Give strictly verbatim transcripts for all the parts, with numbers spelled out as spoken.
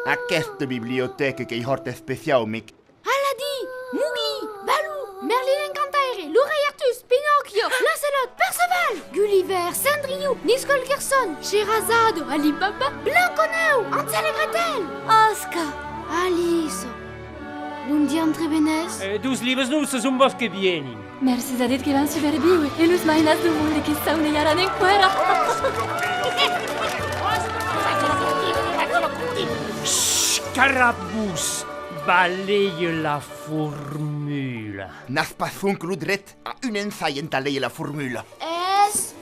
Aquesta bibliotèca qu'ei hòrt especiau, Mic. Aladin, Mowgli, Baloo, Merlin l'Encantaire, lo rei Artús, Pinòquio, Lancelot, Perceval, Gulliver, Cendrillon, Nils Holgersson, Sherazade, Ali Baba, Blanca-Nèu, Hansel e Gretel, Òsca, Alice, L'Indien Entrebenés. Eh, dus libres nous, son bons que vienen. Mercés a Déu que vam subervíuer, e los mainats deu monde que saunejaràn enqüèra. Shh, carabús, balei la formula. N'as pas sonque lo dret a un ensai entà léger la formula. Es...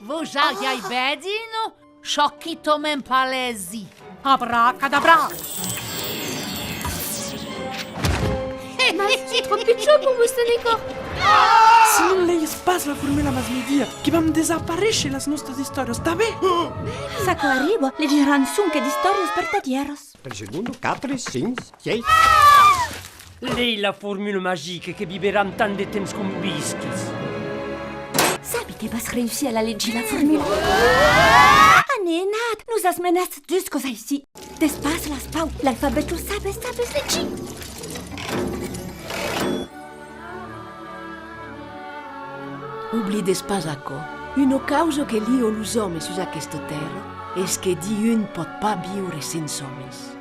Vos aviái ben dit, non? Çò quitament pas lèsit. Abracadabra! Mas, es tròp pichon per vòstre decòr. Se non leies pas la formula, mas me dia que vam desaparéisher las nòstas istòrias, tanben? S'aquò arriba, legiràn sonque d'istòrias vertadièras. Per segonda, quatre, cinc, sièis. Lei la formula magica, que viveràn tant de temps com visquis. Sabi que vas reüssir a la legir, la formula. Anem, Nat, nos as menats juscas aicí. Despassas, Pau, l'alfabet lo sabes, sabes legir. Oblides pas aquò. Una causa que lia los òmes sus aquesta tèrra es que diun pòt pas viure sens òmes.